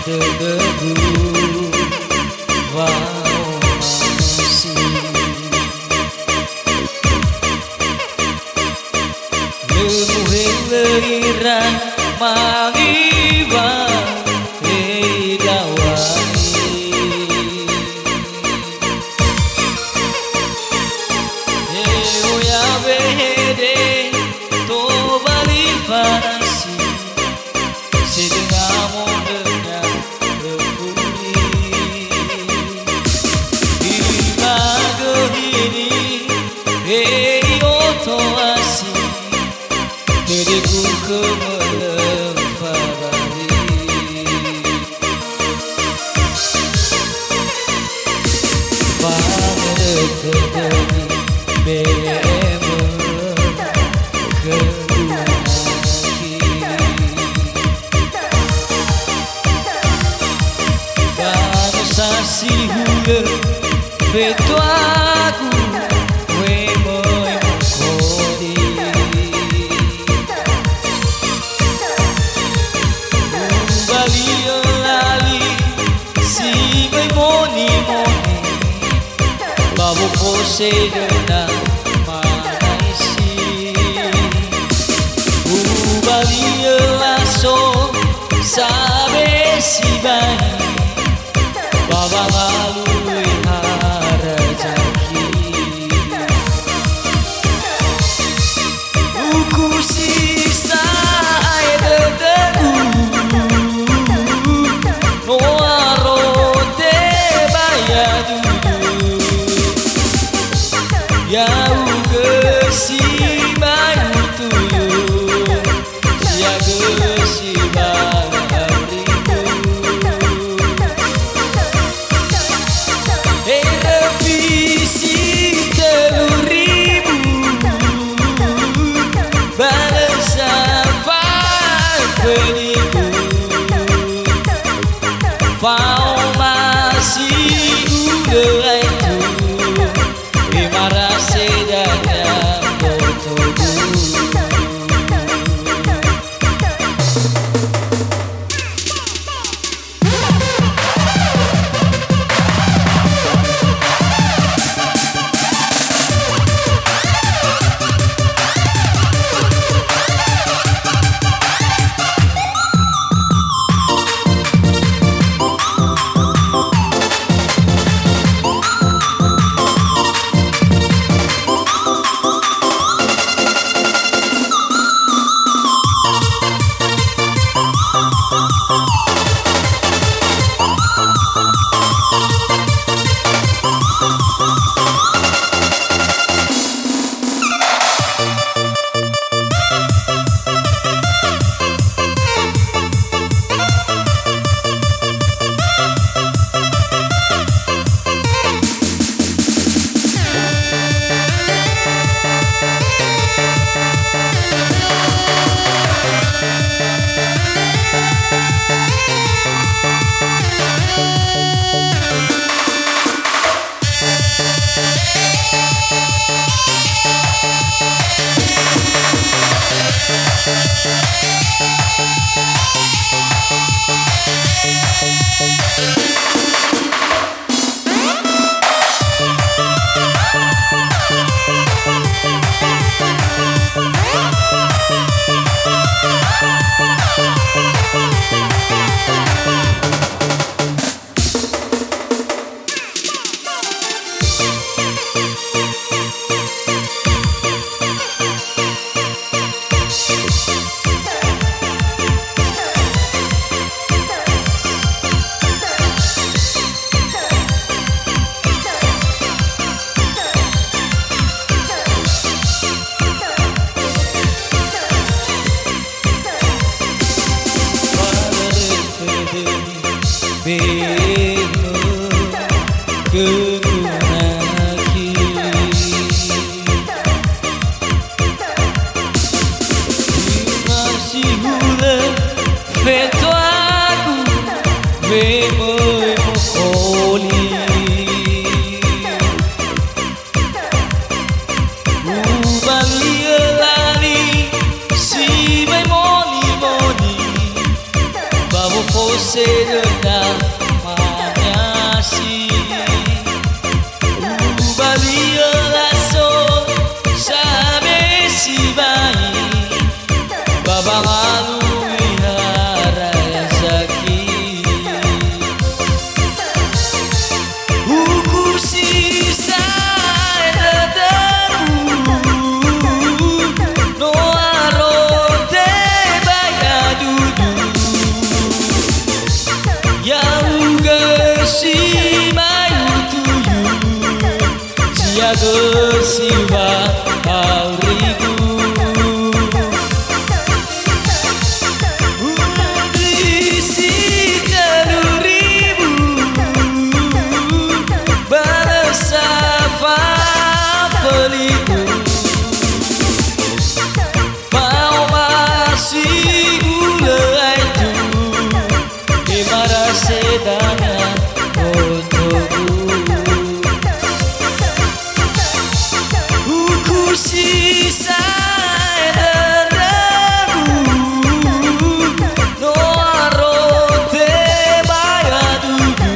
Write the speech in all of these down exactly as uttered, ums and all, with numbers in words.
Dödögu wa'omasi. Lö muhelö ira mangiwa, he dawai. He oya wehede tobali fanasi. Sedengamo dönya öfuli. Imagö hini, he i'otoasi, tödögu khö mölö fabali. Fangödödömi be'emö khögu anakhi. Banosa si hulö fetuagu, we möi mokodi. Ubali'ö lali si möi moni-moni, ba wofosedöna manaisi. Ubali'ö laso sabe sibai, ba wangalui harazaki. Uku si sa'ae dödögu, no aro tebai yadudu. Ya'ugö sibai utuyu, ya'ugö sibai aurigu. Eröfi si tölu ribu, balösa fa'öfönigu. Fa'omasi gulö aetu, emarase dania botogu. Khögu nakhi. Masi hulö fetoagu wemöi mokholi. Ubali'ö lali si mai moni-moni, ba wofosöndra manyasi. Ubali'ö laso sabe sibai, ba wangalui hara zaki. Huku si sa'ae dödögu, no aro tebai adudu. Ya'ugö si mai utuyu, ziagö si ba aurigu. Undi si tölu ribu, balösa faföligu. Fa'omasi ulö aetu, he marase dania otogu. Huku si sa'ae dödögu, no aro tebai adudu.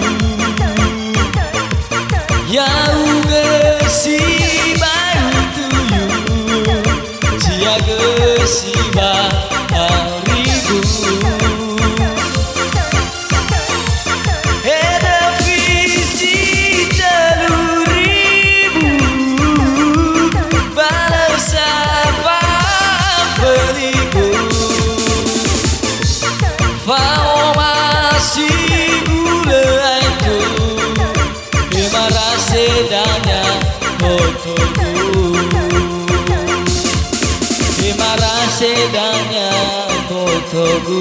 Ya'ugö si ba utuyu, ziagö si ba aurigu. He döfi si tölu ribu, balösa faföligu. Fa'omasi ulö aetu, he marase dania otogu. He marase dania otogu.